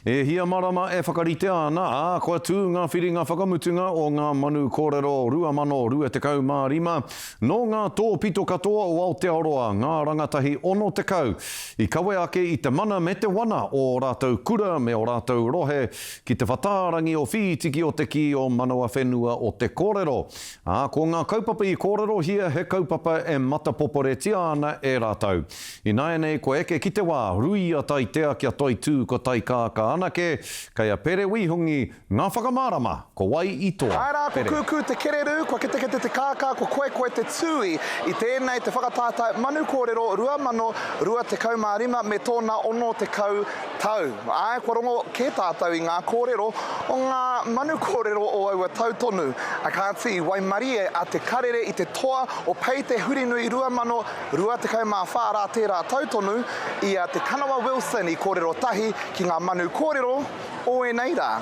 E hia marama e whakaritea ana, ā, kua tū ngā whiringa whakamutunga o Ngā Manu Kōrero 2025. Nō ngā tōpito katoa o Aotearoa ngā rangatahi 60 i kawe ake i te mana me te wana o ō rātou kura me ō rātou rohe ki te whatārangi o Whītiki o te kī o Manawa Whenua o te kōrero. Ā, ko ngā kaupapa i kōrerohia he kaupapa e matapoporetia ana e rātou. Ināianei kua eke ki te wā, ruia taitea kia toitū ko Taikākā anake, kei a Pere Wīhungi ngā whakamārama ko wai i toa. Āe rā, kua Pere. kūkū te kererū, kua ketekete te kākā, kua koekoe te tūī i tēnei te whakataetae Manu Kōrero 2025 me tōna 60 tau. Āe, kua rongo kē tātou i ngā kōrero o ngā manu kōrero o aua tau tonu. A kāti, i waimarie a Te Karere i te toa o Pei Te Hurinui 2024 rā tērā tau tonu, i a Te Kanawa Wilson i kōrero tahi ki ngā manu kōrero o ēnei rā.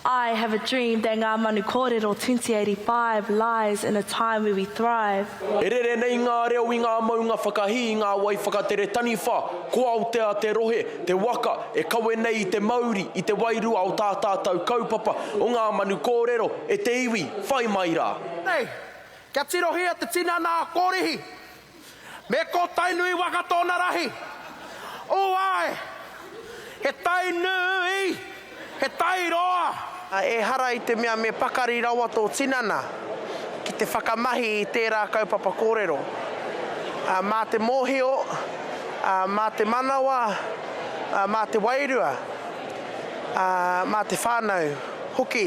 I have a dream that Ngā Manu Kōrero 2085 lies in a time where we thrive. E rere nei ngā reo i ngā maunga whakahī i ngā wai whakatere taniwha, ko Aotea te rohe, te waka, e kawe nei i te mauri, i te wairua o tā tātou kaupapa, o Ngā Manu Kōrero, e te iwi, whai mai rā. Nei, kia tirohia te tinana a Korihi, Me ko Tainui waka tōna rahi. Ū āe, he tai nui, he tai roa. Ehara i te mea me pakari rawa tō tinana ki te whakamahi i tērā kaupapa kōrero. Mā te mōhio, mā te manawa, mā te wairua, mā te whānau hoki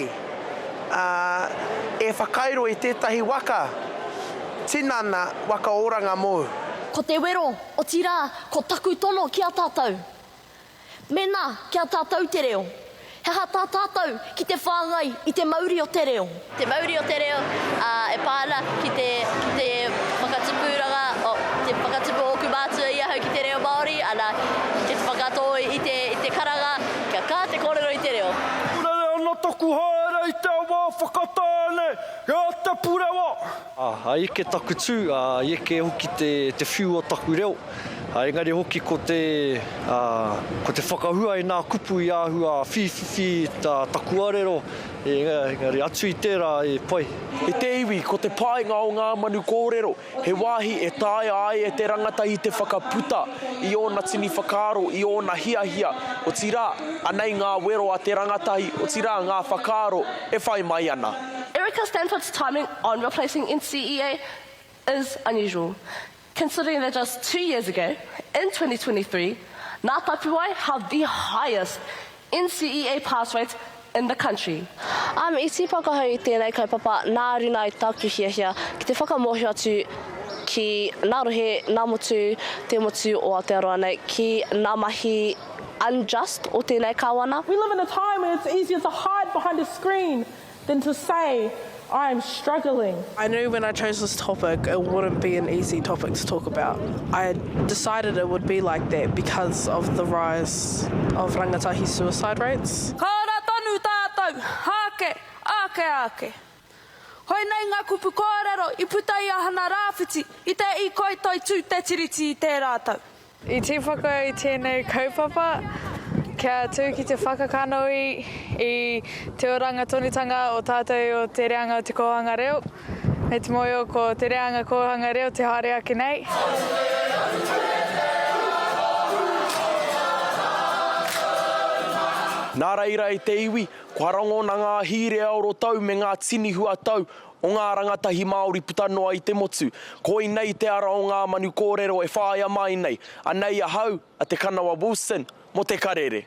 e whakairo i tētahi waka tinana waka oranga mōu. Ko te wero, otirā, ko taku tono ki a tātou. Mēnā, ki a tātou te reo, he aha tā tātou ki te whāngai i te mauri o te reo? Te mauri o te reo, ā, e pā ana ki te, ki te whakatupuranga, o, te whakatupu o ōku mātua i ahau ki te reo Māori, ana, ki te whakatō i te, i te karanga, kia kaha te kōrero i te reo. Rere ana taku haere i te awa Whakatāne, ki a Te Purewa. Ā, i eke taku tū, ā, i eke hoki te, te whiu o taku reo, ā, engari hoki ko te, ā, ko te whakahua i nā kupu i āhua whīwhiwhi tā taku arero, engari atu i tērā e pai. E te iwi, ko te painga o ngā manu kōrero, he wāhi e taea ai e te rangatahi te whakaputa i ōna tini whakaaro, i ōna hiahia, otirā, anei ngā wero a te rangatahi, otirā, ngā whakaaro e whai mai ana. Erica Stanford's timing on replacing NCEA is unusual, considering that just two years ago, in 2023, Ngā Tapuwae have the highest NCEA pass rate in the country. Um, i tīpako ahau i tēnei kaupapa nā runa i tāku hiahia ki te whakamōhio atu ki nā rohe, nā motu, te motu o Aotearoa nei, ki nā mahi unjust o tēnei kāwana. We live in a time when it's easier to hide behind a screen than to say I am struggling. I knew when I chose this topic it wouldn't be an easy topic to talk about. I decided it would be like that because of the rise of rangatahi suicide rates. Ka ora tonu tātou, āke, āke, āke. Koinei ngā kupu kōrero i puta i a Hana Rāwhiti i te Ikoi Toitū Te Tiriti i tērā tau. I tīpako au i tēnei kaupapa kia tū ki te whakakanohi i te oranga tonutanga o tātou o te reanga o te kōhanga reo, me te mōhio ko te reanga kōhanga reo te haere ake nei. Nā reira e te iwi, kua rangona ngā hīrea oro tau me ngā tini huatau o ngā rangatahi Māori puta noa i te motu. Koinei te ara o ngā manu kōrero e whāia mai nei. Anei ahau, a Te Kanawa Wilson, mō Te Karere.